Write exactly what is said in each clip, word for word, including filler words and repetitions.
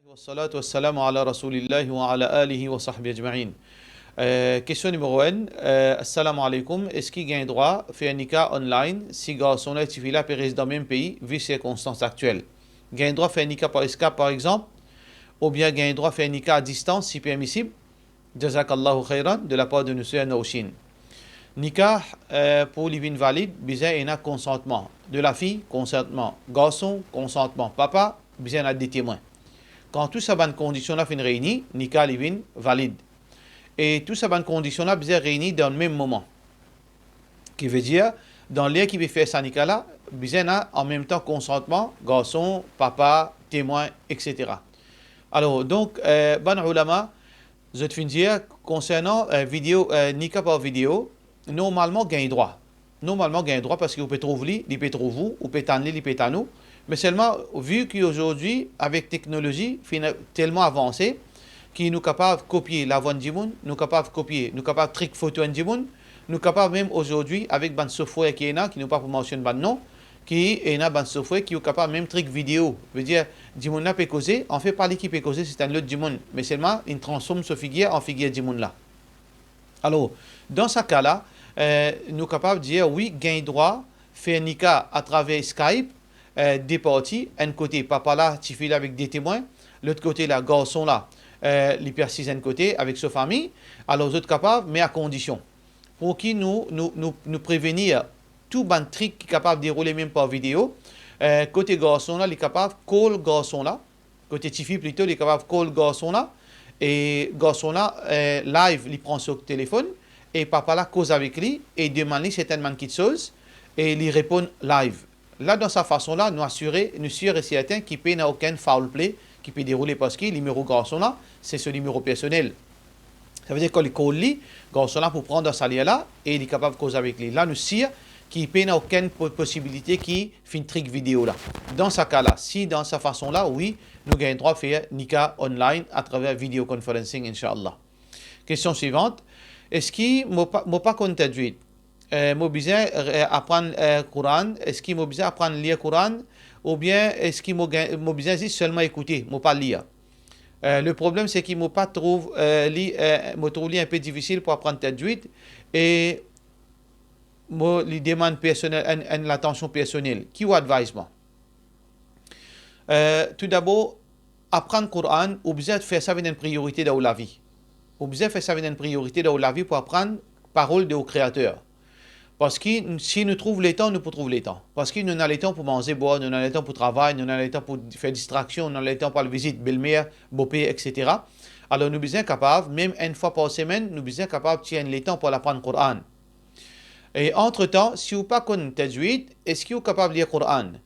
Wassalatu wassalamu ala Rasulillahi wa ala alihi wa sahbihi ajma'in. Eh, kestion nimero enn, eh, Assalamu alaikum, eski gagn drwa fer nika online si garson la ek tifi la pe res dan mem pei, vi sirkonstans aktiel? Gagn drwa fer nika par Skype, par exanp, oubien gagn drwa fer nika a distans, si permisib? Jazakallahu khairan, de la part de nou ser Naushin. Nika, eh, pou li vinn valid, bizin ena konsantman. De la fi, konsantman. Garson, konsantman. Papa, bizin ena de temwin. Kan tou sa bann kondision la finn reyni, nika li vinn valid. E tou sa bann kondision la bizin reyni dan mem moman. Ki vedir, dan ler ki pe fer sa nika la, bizin ena an mem tan konsantman, garson, papa, temwin, et cetera. Alor, donk, eh, bann oulama, zot finn dir konsernan, eh, video, eh, nika par video, normalman gagn drwa. Normalman gagn drwa parski ou pe trouv li, li pe trouv ou, ou pe tann li, li pe tann ou. Me selman, vi ki azordi, avek teknolozi, finn telman avanse, ki nou kapav kopie lavwa enn dimoun, nou kapav kopie, nou kapav trik foto enn dimoun, nou kapav mem azordi, avek bann software ki ena, ki nou pa pou mansionn bann non, ki ena bann software ki ou kapav mem trik video. Vedir, dimoun la pe koze, anfet pa li ki pe koze, se enn lot dimoun. Me selman, inn transform so figir an figir dimoun la. Alor, dan sa ka la, eh, nou kapav dir, wi, gagn drwa fer nika atraver Skype, eh, de parti, enn kote papa la, tifi la avek de temwin, lot kote la, garson la, eh, li pe asiz enn kote avek so fami. Alor, zot kapav, me a kondision. Pou ki nou, nou, nou, nou prevenir tou bann trik ki kapav deroule mem par video, eh, kote garson la, li kapav call garson la, kote tifi plito, li kapav call garson la, e garson la, eh, live, li pran so telefonn, e papa la koz avek li, e demann li sertenn bann kitsoz, e li reponn live. La, dan sa fason la, nou asire, nou sir e serten ki pena okenn foul play ki pe deroule, parski nimero garson la, se so nimero personel. Savedir kan li call li, garson la pou pran dan sa lir la, e li kapav koz avek li. La, nou sir ki pena okenn po-, posibilite ki finn trik video la. Dan sa ka la, si dan sa fason la, wi, nou gagn drwa fer nika online atraver video conferencing, inshallah. Kestion swivant, eski mo pa, mo pa konn tajwid? Eh, mo bizin, eh, aprann, eh, Koran? Eski mo bizin aprann lir Koran? Oubien eski mo gagn, mo bizin zis selman ekoute, mo pa lir? Eh, le problem se ki mo pa trouv, eh, li, eh, mo trouv li inpe difisil pou aprann tajwid, e mo, li demann personel, enn, enn latansion personel. Ki ou advise mwa? Eh, toudabor, aprann Koran, ou bizin fer sa vinn enn priorite dan ou lavi. Ou bizin fer sa vinn enn priorite dan ou lavi pou aprann parol de ou Kreater. Parski n-, si nou trouv letan, nou pou trouv letan. Parski nou ena letan pou manze, bwar, nou ena letan pou travay, nou ena letan pou fer distraksion, nou ena letan pou al vizit belmer, boper, et cetera. Alor nou bizin kapav, mem enn fwa par semenn, nou bizin kapav tir enn letan pou al aprann Koran. E antretan, si ou pa konn tajwid, eski ou kapav lir Koran?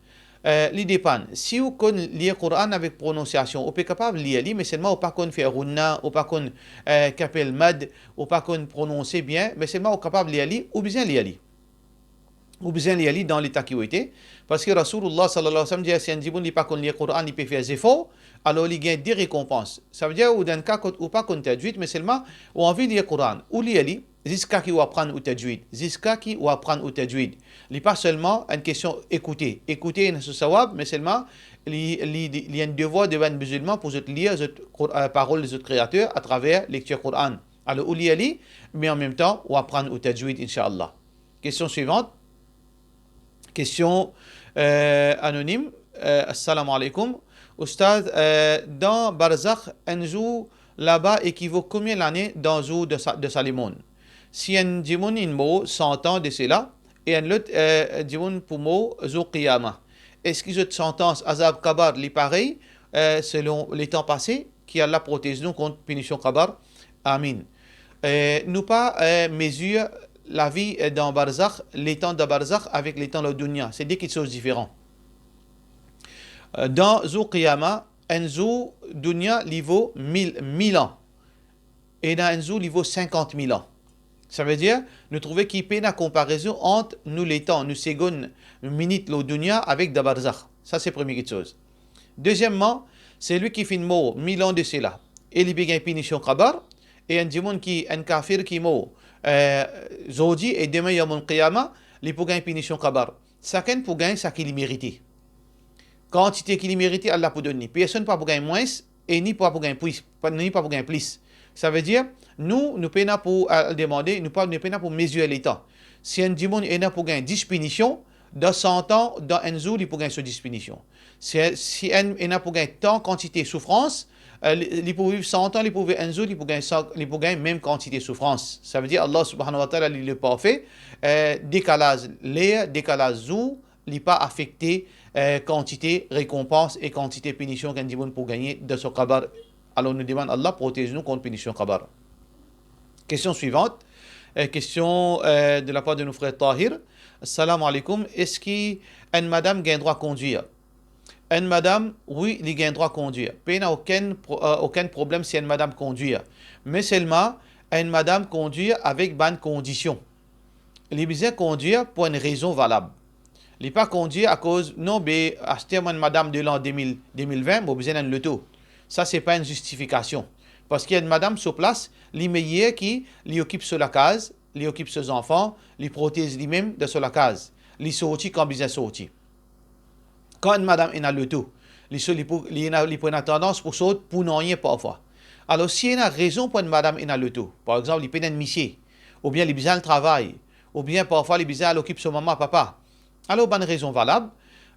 Eh, li depann. Si ou konn lir Koran avek prononsiasion, ou pe kapav lir li, me selman ou pa konn fer ghunna, ou pa konn, eh, ki apel mad, ou pa konn prononse bien, me selman ou kapav lir li, ou bizin lir li. Ou bizin lir li dan leta ki ou ete, parski Rasoulullah sallallahu alayhi wa sallam dir, si enn dimoun li pa konn lir Koran, li pe fer zefor, alor li gagn de rekonpans. Savedir, ou dan enn ka kot ou pa konn tajwid, me selman ou anvi lir Koran, ou lir li, ziska ki ou aprann ou tajwid, ziska ki ou aprann ou tajwid. Li pa selman enn kestion ekoute. Ekoute, ena so sawab, me selman li, li, li, li enn devwar de bann mizilman pou zot lir zot Kor-, eh, parol de zot Kreater atraver lektir Koran. Alor, ou lir li, me an mem tan, ou aprann ou tajwid, inshallah. Kestion swivant. Kestion, eh, anonim. Eh, Assalamu alaikum. Oustaz, eh, dan barzakh, enn zour laba ekivo konbien lane dan zour de sa, de sa lemonn? Si enn dimoun inn mor sant an de sela, e enn lot, eh, dimoun pou mor zour qiyama, eski zot santans azab kabar li parey, eh, selon letan pase? Ki Allah protez nou kont pinision kabar. Amin. Eh, nou pa, eh, mezir lavi, eh, dan barzakh, letan dan barzakh avek letan lor dounia. Se de kiksoz diferan. Eh, dan zour qiyama, enn zour dounia, li vo mil, mil an. Ena enn zour, li vo sinkant mil an. Savedir, nou trouve ki pena konparezon ant nou letan, nou segonn, nou minit lor dounia avek dan barzakh. Sa se premie kiksoz. Dezieman, selwi ki finn mor mil an de sela, e li pe gagn pinision kabar, e enn dimoun ki, enn kafir ki mor, eh, zordi e demin yawmul qiyama, li pou gagn pinision kabar. Sakenn pou gagn sa ki li merite. Kantite ki li merite, Allah pou donn li. Personn pa pou gagn mwins, e ni pa pou gagn plis, pa, ni pa pou gagn plis. Savedir, nou, nou pena pou al demande, nou pa, nou pena pou mezir letan. Si enn dimoun ena pou gagn dis pinision, dan san an, dan enn zour, li pou gagn so dis pinision. Si, si enn ena pou gagn tan kantite soufrans, eh, li, li pou viv san an, li pou viv enn zour, li pou gagn san, li pou gagn mem kantite soufrans. Savedir, Allah Subhanahu wa Ta'ala, li le parfe, eh, dekalaz ler, dekalaz zour, li pa afekte, eh, kantite rekonpans e kantite pinision ki enn dimoun pou gagne dan so kabar. Alor, nou demann Allah protez nou kont pinision kabar. Kestion swivant, eh, kestion, eh, de lapar de nou frer Tahir. Salam alaikum. Eski enn madam gagn drwa kondir? Enn madam, wi, li gagn drwa kondir. Pena okenn pro-, eh, okenn problem si enn madam kondir. Me selman, enn madam kondir avek bann kondision. Li bizin kondir pou enn rezon valab. Li pa kondir akoz, non, be, aster mo enn madam de lan de mil, de mil vin, mo bizin enn loto. Sa, se pa enn zistifikasion. Parski enn madam so plas, li meyer ki li okip so lakaz, li okip so zanfan, li protez limem dan so lakaz. Li sorti kan bizin sorti. Kan enn madam ena loto, li so-, li pou, li ena, li pou ena tandans pou sort pou nanye parfwa. Alor, si ena rezon pou enn madam ena loto, par exanp, li pena enn misie, oubien li bizin al travay, oubien parfwa li bizin al okip so mama, papa, alor, bann rezon valab,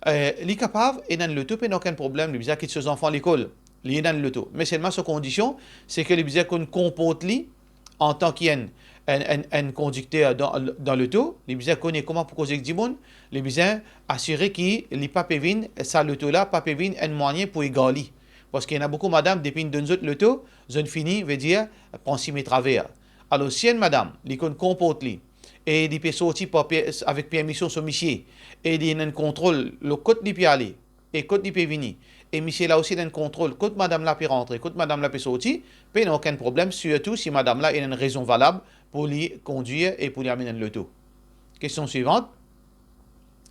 eh, li kapav ena enn loto, pena okenn problem, li bizin kit so zanfan lekol, li ena enn loto. Me selman so kondision, se ke li bizin konn konport li antan ki enn, enn, enn, enn kondikter dan, dan loto, li bizin kone kouma pou koz ek dimoun, li bizin asire ki li pa pe vinn, sa loto la pa pe vinn enn mwayin pou egar li. Parski ena boukou madam, depi inn donn zot loto, zot fini, vedir, pran sime traver. Alor, si enn madam, li konn konport li, e li pe sorti par per-, avek permision so misie, e li ena enn kontrol lor kot li pe ale, e kot li pe vini, e misie la osi ena enn kontrol kot madam la pe rantre, kot madam la pe sorti, pena okenn problem, sirtou si madam la ena enn rezon valab pou li kondir e pou li amenn enn loto. Kestion swivant.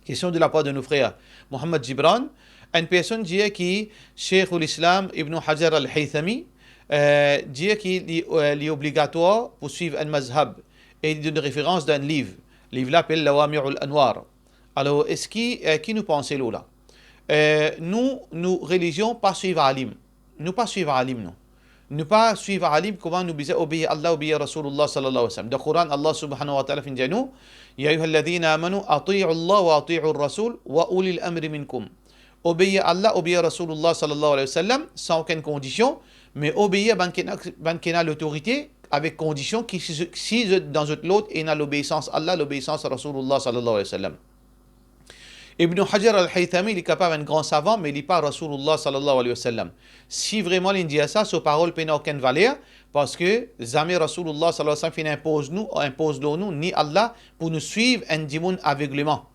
Kestion de lapar de nou frer Mohammad Gibran. Enn personn dir ki Sheikhul Islam Ibn Hajar Al-Haythami, eh, dir ki li, eh, li obligatwar pou swiv enn mazhab, e li donn referans dan enn liv. Liv la apel Lawami'ul Anwar. Alor, eski, eh, ki nou panse lor la? Eh, nou, nou relizion pa swiv alim. Nou pa swiv alim, nou. Nou pa swiv alim kouma nou bizin obeir Allah, obeir Rasoulullah sallallahu alayhi wa sallam. Dan Koran, Allah subhanahu wa ta'ala finn dir nou, "Ya ayyuhalladhina amanu, ati'u Allah wa ati'u Rasoul wa ulil amri minkum." Obeir Allah, obeir Rasoulullah sallallahu alayhi wa sallam, san okenn kondision, me obeir bann ki ena, bann ki ena lotorite, avek kondision ki si, si zot, dan zot lord, ena lobeisans Allah, lobeisans Rasoulullah sallallahu alayhi wa sallam. Ibn Hajar Al-Haythami, li kapav enn gran savan, me li pa Rasoulullah sallallahu alayhi wa sallam. Si vreman li dir sa, so parol pena okenn valer, parski zame Rasoulullah sallallahu alayhi wa sallam finn inpoz nou, inpoz lor nou, ni Allah, pou nou swiv enn dimoun avegleman,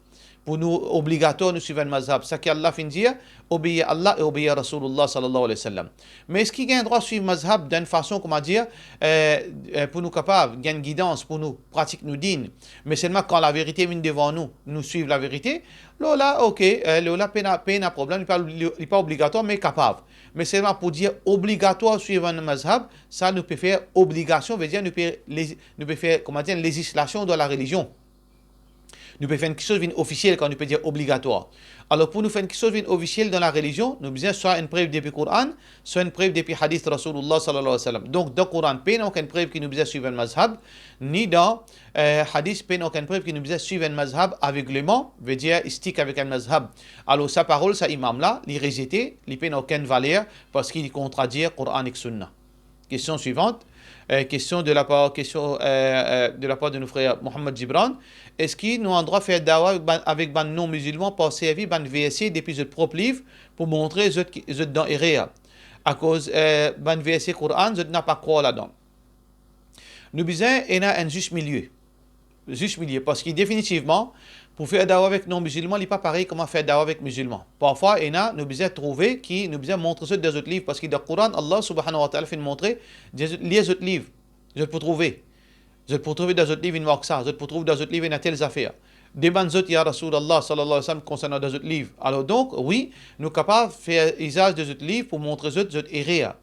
pou nou obligatwar nou swiv enn mazhab. Sa ki Allah finn dir, obeir Allah e obeir Rasoulullah sallallahu alayhi wa sallam. Me eski gagn drwa swiv mazhab dan enn fason, koumadir, eh, eh, pou nou kapav gagn gidans, pou nou pratik nou din, me selman kan laverite vinn devan nou, nou swiv laverite, lor la, ok, eh, lor la, pena, pena problem, li pa, li, li pa obligatwar, me kapav. Me selman pou dir obligatwar swiv enn mazhab, sa nou pe fer obligasion, vedir nou pe lez-, nou pe fer, koumadir, enn lezislasion dan larelizion. Nou pe fer enn kiksoz vinn ofisiel kan nou pe dir obligatwar. Alor, pou nou fer enn kiksoz vinn ofisiel dan larelizion, nou bizin swa enn prev depi Koran, swa enn prev depi hadis Rasoulullah sallallahu alayhi wa sallam. Donk, dan Koran, pena okenn prev ki nou bizin swiv enn mazhab, ni dan, eh, hadis, pena okenn prev ki nou bizin swiv enn mazhab avegleman, vedir stik avek enn mazhab. Alor, sa parol, sa imam la, li rezete, li pena okenn valer, parski li kontradir Koran ek Sunna. Kestion swivant. Eh, kestion de lapar, kestion, eh, eh, de lapar de nou frer Mohammad Gibran. Eski nou andrwa fer dawa avek bann, avek bann non-mizilman par servi bann verse depi zot prop liv pou montre zot ki, zot dan erer? Akoz, eh, bann verse Koran, zot napa krwar ladan. Nou bizin ena enn zis milie. Zis milie, parski definitivman, pou fer dawa avek non-mizilman, li pa parey kouma fer dawa avek mizilman. Parfwa, ena, nou bizin trouve ki, nou bizin montre zot dan zot liv, parski dan Koran, Allah subhanahu wa ta'ala finn montre, dir zot, lir zot liv, zot pou trouve. Zot pou trouve dan zot liv enn mark sa, zot pou trouve dan zot liv ena tel zafer. Demann zot, ya Rasoulullah sallallahu alayhi wa sallam, konsernan dan zot liv. Alor donk, wi, nou kapav fer izaz de zot liv pou montre zot, zot erer.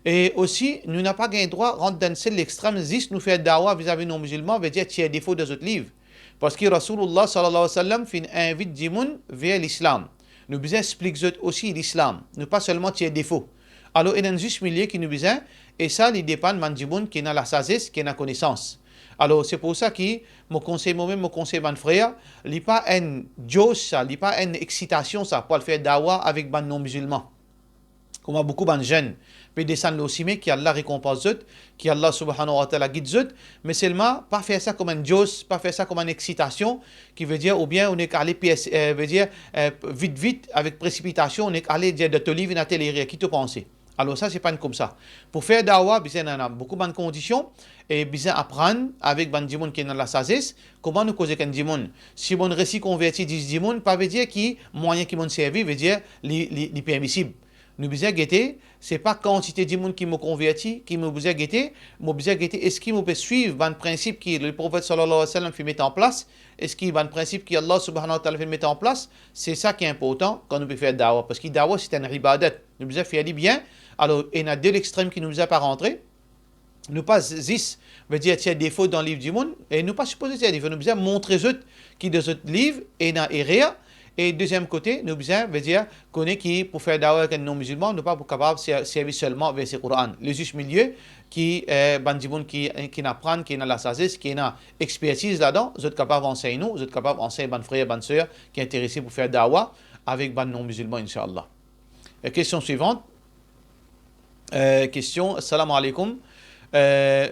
E osi, nou napa gagn drwa rant dan enn sel lextrem, zis nou fer dawa vizavi non-mizilman, vedir tir defo dan zot liv. Parski Rasoulullah sallallahu alayhi wa sallam finn invit dimoun ver Lislam. Nou bizin explik zot osi Lislam. Nou pa selman tir defo. Alor, ena enn zis milie ki nou bizin, e sa, li depann bann dimoun ki ena lasazes, ki ena konesans. Alor, se pou sa ki mo konsey momem, mo konsey bann frer, li pa enn josh sa, li pa enn exitasion sa, pou al fer dawa avek bann non-mizilman. Kouma boukou bann zenn pe desann lor sime, ki Allah rekonpans zot, ki Allah subhanahu wa ta'ala gid zot, me selman pa fer sa kouma enn josh, pa fer sa kouma enn exitasion, ki vedir, oubien ou nek ale pies, eh, vedir, eh, vit, vit, avek presipitasion, ou nek ale dir dan to liv ena tel erer, ki to panse? Alor sa, se pa enn koumsa. Pou fer dawa, bizin ena boukou bann kondision, e bizin aprann avek bann dimoun ki ena lasazes, kouma nou koz ek enn dimoun. Si mo'nn resi konverti dis dimoun, pa vedir ki mwayin ki mo'nn servi, vedir li, li, li permisib. Nou bizin gete, se pa kantite dimoun ki mo konverti, ki mo bizin gete, mo bizin gete eski mo pe swiv bann prinsip ki Leprofet sallallahu alayhi wa sallam finn met an plas, eski bann prinsip ki Allah subhanahu wa ta'ala finn met an plas, se sa ki inportan kan nou pe fer dawa, parski dawa se enn ibadat, nou bizin fer li bien. Alor, ena de lextrem ki nou bizin pa rantre, nou pa zis, vedir, tir defo dan liv dimoun, e nou pa sipoze tir defo, nou bizin montre zot ki dan zot liv ena erer, e deziem kote, nou bizin, vedir, kone ki pou fer dawa ek enn non-mizilman, nou pa pou kapav ser-, servi selman verse Koran. Le zis milie ki, eh, bann dimoun ki, ki'nn aprann, ki ena lasazes, ki ena expertiz ladan, zot kapav ansegn nou, zot kapav ansegn bann frer, bann ser ki interese pou fer dawa avek bann non-mizilman, inshallah. E kestion swivant. Eh, kestion, salam aleykoum. Eh,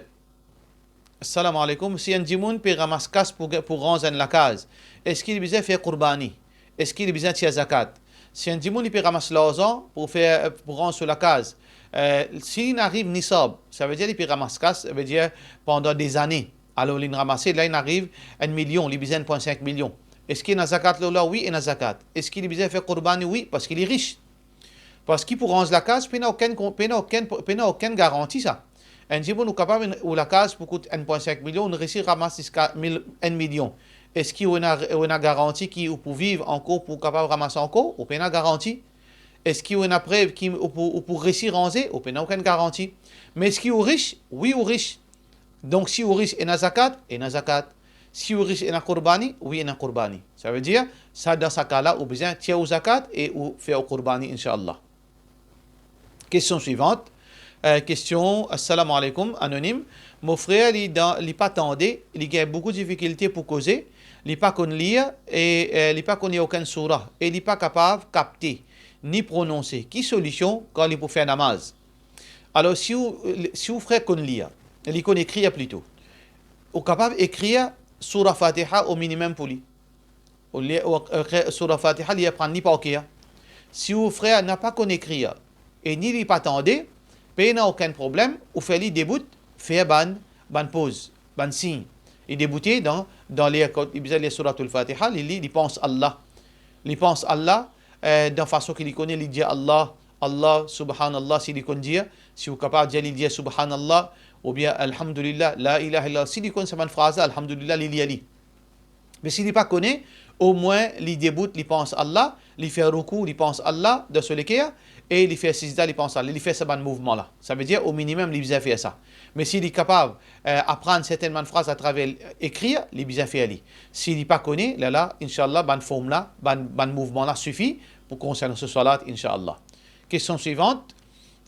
salam aleykoum. Si enn dimoun pe ramas kas pou, pou ranz enn lakaz, eski li bizin fer kourbani? Eski li bizin tir zakat? Si enn dimoun li pe ramas larzan pou fer, pou ranz so lakaz, eh, si li ariv nisab, savedir li pe ramas kas, savedir pandan dezane, alor li'nn ramase, la li'nn ariv enn milion, li bizin enn pwin sink milion. Eski ena zakat lor la? Wi, ena zakat. Eski li bizin fer kourbani? Wi, parski li ris. Parski pou ranz lakaz, pena okenn kon-, pena okenn, pena okenn garanti sa. Enn dimoun ou kapav, ou lakaz pou kout enn pwin sink milion, ou resi ramas ziska mil, enn milion. Eski ou ena, ou ena garanti ki ou pou viv ankor, pou kapav ramas ankor? Ou pena garanti. Eski ou ena prev ki ou pou, ou pou resi ranze? Ou pena okenn garanti. Me eski ou ris? Wi, ou ris. Donk, si ou ris, ena zakat? Ena zakat. Si ou ris, ena kourbani? Wi, ena kourbani. Savedir, sa, dan sa ka la, ou bizin tir ou zakat e ou fer ou kourbani, inshallah. Kestion swivant. Eh, kestion, assalamu alaikum, anonim. Mo frer, li dan, li pa tande, li gagn boukou difikilte pou koze, li pa konn lir e, eh, li pa konn lir okenn soura e li pa kapav kapte ni prononse. Ki solision kan li pou fer namaz? Alor, si ou, si ou frer konn lir, li konn ekrir plito, ou kapav ekrir soura Fatiha o minimem pou li. Ou lir, ou, eh, soura Fatiha, li aprann li par ker. Si ou frer napa konn ekrir e ni li pa tande, pena okenn problem, ou fer li debout, fer bann, bann poz, bann sign. Li deboute dan, dan ler, kot li bizin lir souratul Fatiha, li, li, li pans Allah. Li pans Allah, eh, dan fason ki li kone, li dir Allah, Allah, Subhanallah, si li konn dir, si ou kapav dir, li dir Subhanallah, oubien Alhamdulillah, La ilaha illallah, si li konn sa bann fraz la, Alhamdulillah, li lir li. Me si li pa kone, omwin li debout, li pans Allah, li fer roukou, li pans Allah dan so leker, e li fer sizda, li pans Allah, li fer sa bann mouvman la. Savedir, o minimem, li bizin fer sa. Me si li kapav, eh, aprann sertenn bann fraz atraver ekrir, li bizin fer li. Si li pa kone, lerla, inshallah, bann form la, bann, bann mouvman la sifi pou konsernan so salat, inshallah. Kestion swivant.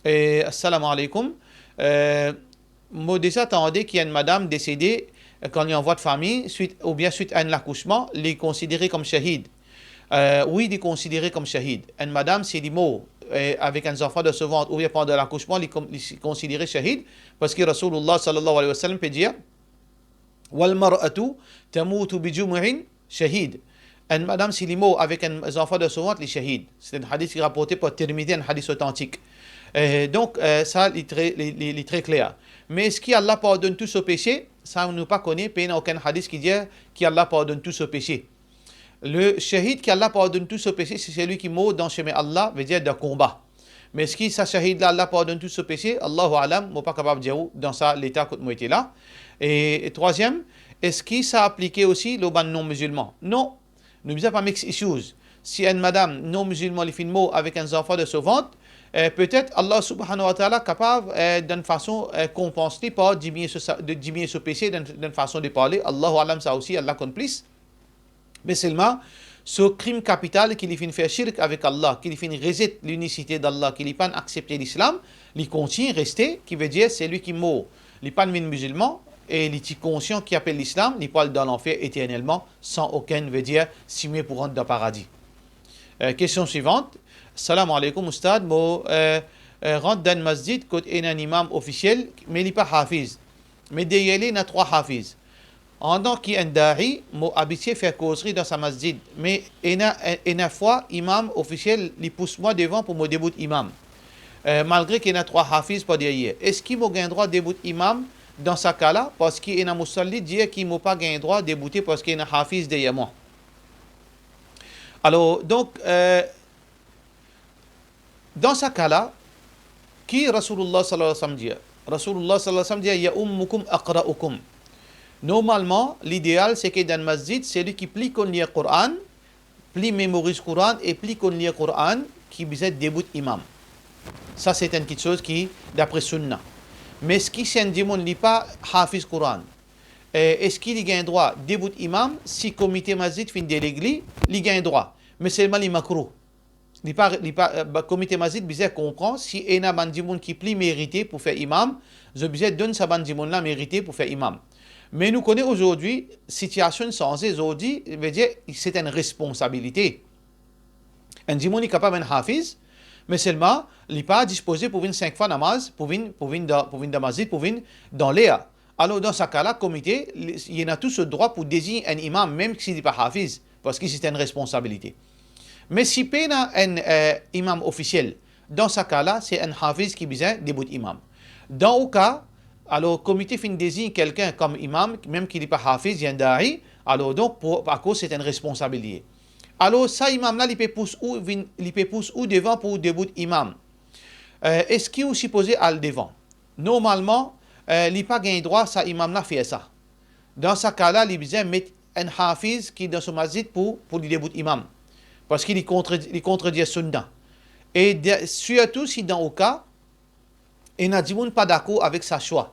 Eh, assalamu alaikum. Eh, mo deza tande ki enn madam desede, eh, kan li an vwa de fami, swit, oubien swit a enn lakousman, li konsidere kom shahid. Eh, wi, li konsidere kom shahid. Enn madam, si li mor, eh, avek enn zanfan dan so vant, oubien pandan lakousman, li kon-, li konsidere shahid, parski Rasoulullah sallallahu alayhi wa sallam pe dir, "Wal mar'atu tamutu bi jumu'in shahid." Enn madam, si li mor avek enn zanfan dan so vant, li shahid. Se enn hadis ki raporte par Tirmizi, enn hadis otantik. Eh, donk, eh, sa, li tre, li, li, li tre kler. Me eski Allah pardonn tou so pese? Sa, nou pa kone, pena okenn hadis ki dir ki Allah pardonn tou so pese. Le shahid ki Allah pardonn tou so pese, se selwi ki mor dan sime Allah, vedir dan konba. Me eski sa shahid la, Allah pardonn tou so pese? Allahu alam, mo pa kapav dir ou dan sa leta kot mo ete la. E, e trwaziem, eski sa aplike osi lor bann non-mizilman? Non. Nou bizin pa mix issues. Si enn madam non-mizilman, li finn mor avek enn zanfan dan so vant, eh, petet Allah subhanahu wa ta'ala kapav, eh, dan enn fason, eh, konpans li par diminiye so sa-, de, diminiye so pese, dan, dan enn fason de parle. Allahu alam, sa osi, Allah konn plis. Me selman, So krim kapital ki li finn fer shirk avek Allah, ki li finn rezet linisite d'Allah, ki li pa'nn aksepte Lislam, li kontign reste, ki vedir selwi ki mor, li pa'nn vinn mizilman, e li ti konsian ki apel Lislam, li pou al dan lanfer eternelman, san okenn, vedir, sime pou rant dan paradi. Eh, kestion swivant. Salam aleykoum, Oustad. Mo, eh, eh, rant dan enn masjid kot ena enn imam ofisiel, me li pa hafiz. Me deryer li, ena trwa hafiz. Antan ki enn da'i, mo abitie fer kozri dan sa masjid. Me ena, ena fwa, imam ofisiel, li pous mwa devan pou mo debout imam. Eh, malgre ki ena trwa hafiz par deryer. Eski mo gagn drwa debout imam dan sa ka la? Parski ena musalli dir ki mo pa gagn drwa deboute parski ena hafiz deryer mwa. Alor, donk, eh, dan sa ka la, ki Rasoulullah sallallahu alayhi wa sallam dir? Rasoulullah sallallahu alayhi wa sallam dir, "Ya'ummukum aqra'ukum." Normalman, lideal, seki dan masjid, selwi ki pli konn lir Koran, pli memoriz Koran e pli konn lir Koran, ki bizin debout imam. Sa, se enn kiksoz ki, dapre sunna. Me eski si enn dimoun li pa hafiz Koran, eh, eski li gagn drwa debout imam? Si komite masjid finn deleg li, li gagn drwa. Me selman li makrouh. Li pa, li pa, eh, ba, komite masjid bizin konpran si ena bann dimoun ki pli merite pou fer imam, zot bizin donn sa bann dimoun la merite pou fer imam. Me nou kone azordi, sitiasion sanze, azordi, vedir, se enn responsabilite. Enn dimoun li kapav enn hafiz, me selman, li pa dispoze pou vinn sink fwa namaz, pou vinn, pou vinn dan, pou vinn dan masjid, pou vinn dan ler. Alor, dan sa ka la, komite, li, li ena tou so drwa pou dezign enn imam, mem si li pa hafiz, parski se enn responsabilite. Me si pena enn, eh, imam ofisiel, dan sa ka la, se enn hafiz ki bizin debout imam. Dan ou ka, alor, komite finn dezign kelkenn kom imam, mem ki li pa hafiz, li enn da'i, alor donk, pou, akoz se enn responsabilite. Alor, sa imam la, li pe pous ou vinn, li pe pous ou devan pou debout imam. Eh, eski ou sipoze al devan? Normalman, eh, li pa gagn drwa sa imam la fer sa. Dan sa ka la, li bizin met enn hafiz ki dan so masjid pou, pou li debout imam. Parski li kontre-, li kontredir sunna. E de, sirtou si dan ou ka, ena dimoun pa dakor avek sa swa.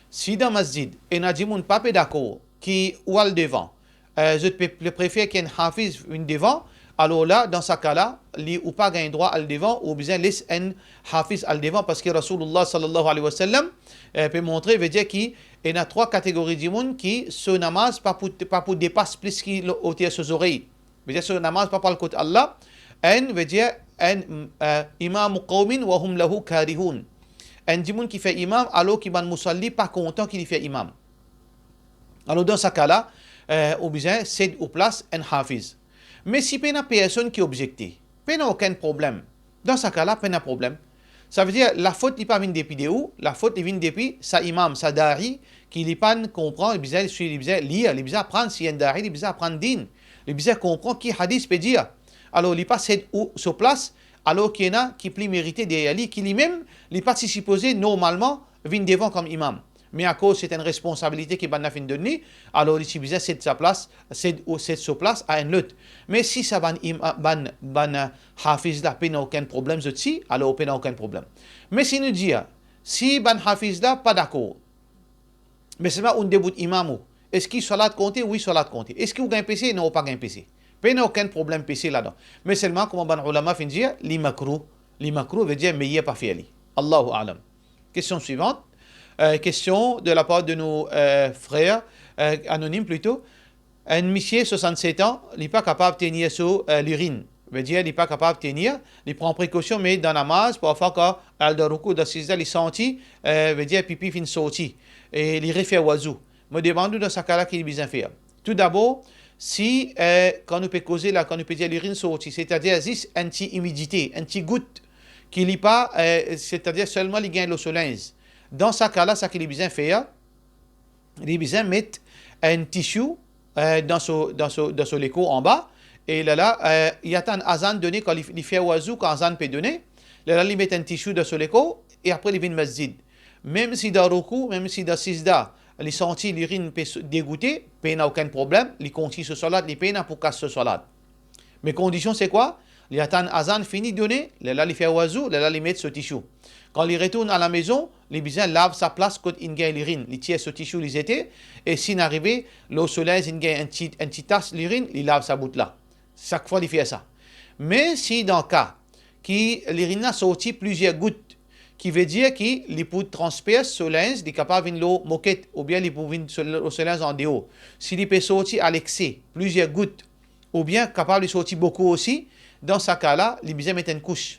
Si dan masjid, ena dimoun pa pe dakor ki ou al devan, eh, zot pe, pe prefer ki enn hafiz vinn devan, alor la, dan sa ka la, li ou pa gagn drwa al devan, ou bizin les enn hafiz al devan, parski Rasoulullah sallallahu alayhi wa sallam, eh, pe montre, vedir ki ena trwa kategori dimoun ki so namaz pa pou, pa pou depas plis ki lo-, oter so zorey. Vedir so namaz pa pou al kot Allah. Enn, vedir, enn, eh, imamu qawmin wa hum lahu karihun. Enn dimoun ki fer imam, alor ki bann musalli pa kontan ki li fer imam. Alor, dan sa ka la, eh, ou bizin sed ou plas enn hafiz. Me si pena personn ki objekte, pena okenn problem. Dan sa ka la, pena problem. Savedir, lafot li pa vinn depi de ou, lafot li vinn depi sa imam, sa da'i, ki li pa'nn konpran, li bizin swiv, li bizin lir, li bizin aprann, si enn da'i, li bizin aprann din, li bizin konpran ki hadis pe dir. Alor, li pa sed ou so plas, alor ki ena ki pli merite deryer li, ki limem, li pa ti sipoze normalman vinn devan kom imam. Me akoz se enn responsabilite ki bann la finn donn li, alor li ti bizin sed sa plas, sed ou sed so plas a enn lot. Me si sa bann im-, bann, bann, eh, hafiz la pena okenn problem zot si, alor pena okenn problem. Me si nou dir, si bann hafiz la pa dakor, me selman ou debout imam ou, eski salat konte? Wi, salat konte. Eski ou gagn pese? Non, ou pa gagn pese. Pena okenn problem pese ladan. Me selman, kouma bann ulama finn dir, li makrouh. Li makrouh, vedir meyer pa fer li. Allahu a'lam. Kestion swivant. Eh, kestion de lapar de nou, eh, frer, eh, anonim plito. Enn misie swasannset an, li pa kapav tenir so, eh, lirinn. Vedir, li pa kapav tenir, li pran prekosion, me dan namaz, parfwa kan al dan roukou, dan sizda, li santi, eh, vedir, pipi finn sorti, e li refer wazou. Mo demann ou, dan sa ka la, ki li bizin fer? Toudabor, si, eh, kan nou pe koze la, kan nou pe dir lirinn sorti, setadir zis enn ti imidite, enn ti gout, ki li pa, eh, setadir selman li gagn lor so linz. Dan sa ka la, sa ki li bizin fer, li bizin met enn tisiou, eh, dan so, dan so, dan so lekor anba, e lerla, eh, li atann azan done, kan li, li fer wazou, kan azan pe done, lerla li met enn tisiou dan so lekor, e apre li vinn masjid. Mem si dan roukou, mem si dan sizda, li santi lirinn pe so-, degoute, pena okenn problem, li kontign so salat, li pena pou kas so salat. Me kondision se kwa? Li atann azan fini done, lerla li fer wazou, lerla li met so tisiou. Kan li retourn alamezon, li bizin lav sa plas kot inn gagn lirinn, li tir so tisiou, li zete, e si inn arive lor so linz inn gagn enn ti, enn ti tas lirinn, li lav sa bout la. Sak fwa li fer sa. Me si dan ka ki lirin la sorti plizier gout, ki vedir ki li pou transpers so linz, li kapav vinn lor moket, oubien li pou vinn so, lor so linz andeor. Si li pe sorti alekse, plizier gout, oubien kapav li sorti boukou osi, dan sa ka la, li bizin met enn kous.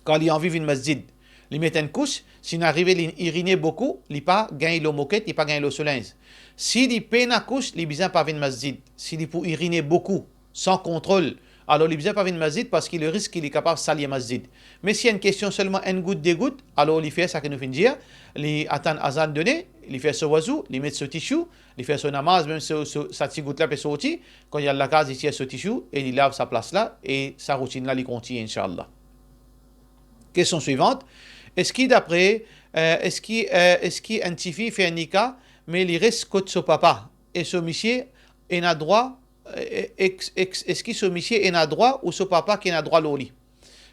Kan li anvi vinn masjid, li met enn kous, si inn arive li irine boukou, li pa gagn lor moket, li pa gagn lor so linz. Si li pena kous, li bizin pa vinn masjid. Si li pou irine boukou, san kontrol, alor li bizin pa vinn masjid, parski le risk ki li kapav salir masjid. Me si enn kestion selman enn gout, de gout, alor li fer sa ki nou finn dir, li atann azan done, li fer so wazou, li met so tisou, li fer so namaz, mem so, so, sa ti gout la pe sorti, kan li al lakaz, li tir so tisou e li lav sa plas la, e sa routinn la, li kontign, inshallah. Kestion swivant, eski dapre, eh, eski, eh, eski enn tifi fer nika, me li res kot so papa, e so misie ena drwa, eh, ex-, ex-, eski so misie ena drwa ou so papa ki ena drwa lor li?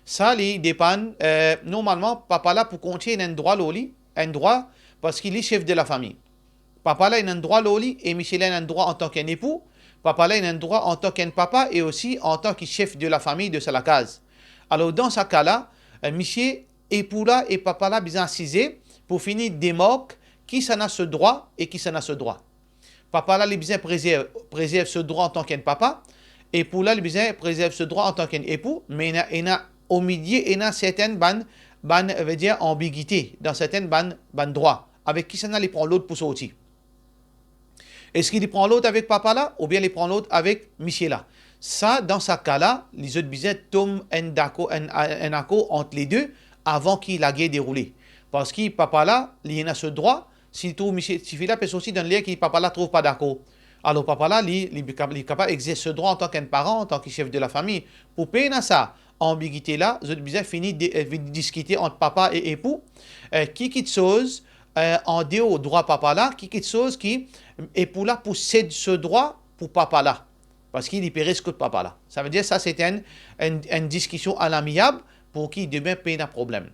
Sa, li depann, eh, normalman, papa la pou kontign ena enn drwa lor li, enn drwa, parski li sef de lafami. Papa la ena enn drwa lor li e misie la ena enn drwa antan ki enn epou. Papa la ena enn drwa antan ki enn papa e osi antan ki sef de lafami de sa lakaz. Alor, dan sa ka la, eh, misie, epou la e papa la bizin asize pou fini demark kisannla so drwa e kisannla so drwa. Papa la, li bizin prezerv, prezerv so drwa antan ki enn papa, epou la, li bizin prezerv so drwa antan ki enn epou, me ena, ena omilie, ena sertenn bann, bann, vedir, anbigite dan sertenn bann, bann drwa. Avek kisannla li pran lord pou sorti? Eski li pran lord avek papa la, oubien li pran lord avek misie la? Sa, dan sa ka la, li zot bizin tom enn dakor, enn, enn akor ant le de avan ki lager deroule. Parski papa la, li ena so drwa, si li trouv misie, tifi la pe sorti dan ler ki papa la trouv pa dakor. Alor papa la, li, li, li kapav exers so drwa antan ki enn paran, antan ki sef de lafami. Pou pena sa anbigite la, zot bizin fini de, eh, vinn diskite ant papa e epou, eh, ki kiksoz, eh, andeor drwa papa la, ki kiksoz ki epou la pou sed so drwa pou papa la, parski li pe res kot papa la. Savedir sa se enn, enn, enn diskision alamiab pou ki demin pena problem.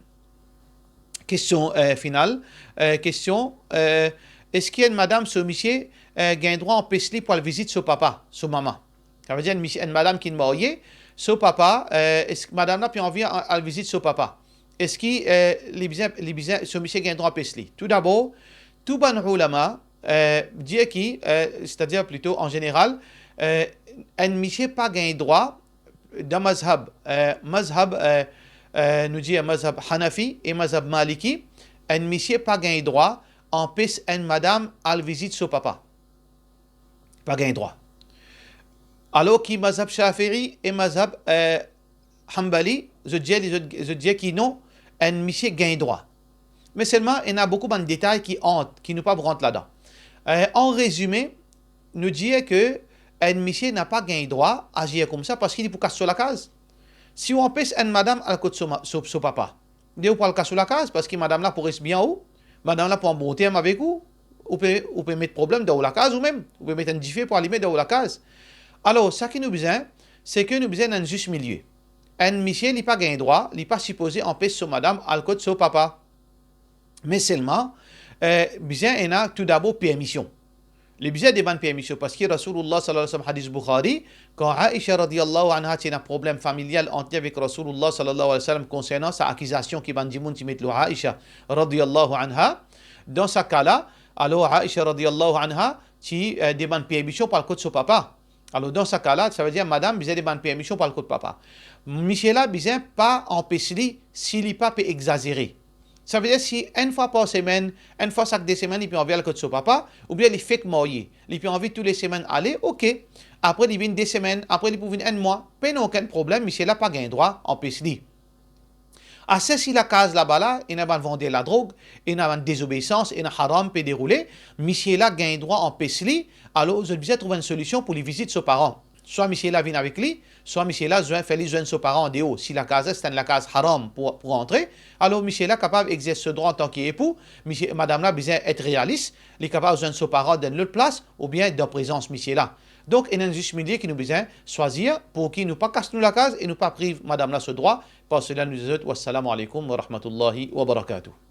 Kestion, eh, final, eh, kestion, eh, eski enn madam so misie, eh, gagn drwa anpes li pou al vizit so papa, so mama? Savedir enn misie, enn madam ki marye, so papa, eh, eski madam la pe anvi al, al vizit so papa? Eski, eh, li bizin, li bizin, so misie gagn drwa anpes li? Toudabor, tou bann oulama, eh, dir ki, eh, setadir plito an zeneral, eh, enn misie pa gagn drwa, dan mazhab, eh, mazhab, eh, eh, nou dir mazhab Hanafi e mazhab Maliki, enn misie pa gagn drwa anpes enn madam al vizit so papa. Pa gagn drwa. Alor ki mazhab Shafi'i e mazhab, eh, Hanbali, zot dir, zot, zot dir ki non, enn misie gagn drwa. Me selman, ena boukou bann detay ki ant, ki nou pa pou rant ladan. Eh, an rezime, nou dir ke enn misie napa gagn drwa azir koumsa parski li pou kas so lakaz. Si ou anpes enn madam al kot so ma-, so, so papa, de ou pou al kas ou lakaz, parski madam la pou res bien ou, madam la pou an bon term avek ou, ou pe, ou pe met problem dan ou lakaz ou mem, ou pe met enn dife pou alime dan ou lakaz. Alor, sa ki nou bizin, se ke nou bizin enn zis milie. Enn misie, li pa gagn drwa, li pa sipoze anpes so madam al kot so papa. Me selman, eh, bizin ena toudabor permision. Li bizin demann permision, parski Rasoulullah sallallahu alayhi wa sallam, hadis Bukhari, kan Aisha radiyallahu anha ti ena problem familial ant li avek Rasoulullah sallallahu alayhi wa sallam konsernan sa akizasion ki bann dimoun ti met lor Aisha radiyallahu anha, dan sa ka la, alor Aisha radiyallahu anha ti, eh, demann permision pou al kot so papa. Alor, dan sa ka la, savedir madam bizin demann permision pou al kot papa. Misie la bizin pa anpes li si li pa pe egzazere. Savedir si enn fwa par semenn, enn fwa sak de semenn, li pe anvi al kot so papa, oubien li fek marye, li pe anvi tou le semenn ale, oke. Apre li vinn de semenn, apre li pou vinn enn mwa, pena okenn problem, misie la pa gagn drwa anpes li. Aster si lakaz laba la, ena bann vander ladrog, ena bann dezobeisans, ena haram pe deroule, misie la gagn drwa anpes li, alor zot bizin trouv enn solision pou li vizit so paran. Swa misie la vinn avek li, swa misie la zwenn, fer li zwenn so paran andeor. Si lakaz la se enn lakaz haram pou, pou antre, alor misie la kapav egzers so drwa antan ki epou, misie, madam la bizin et realis, li kapav zwenn so paran dan enn lot plas, oubien dan prezans misie la. Donk, ena enn zis milie ki nou bizin swazir pou ki nou pa kas nou lakaz e nou pa priv madam la so drwa. Par sela, nou dir zot, wassalamu alaykum wa rahmatullahi wa barakatuh.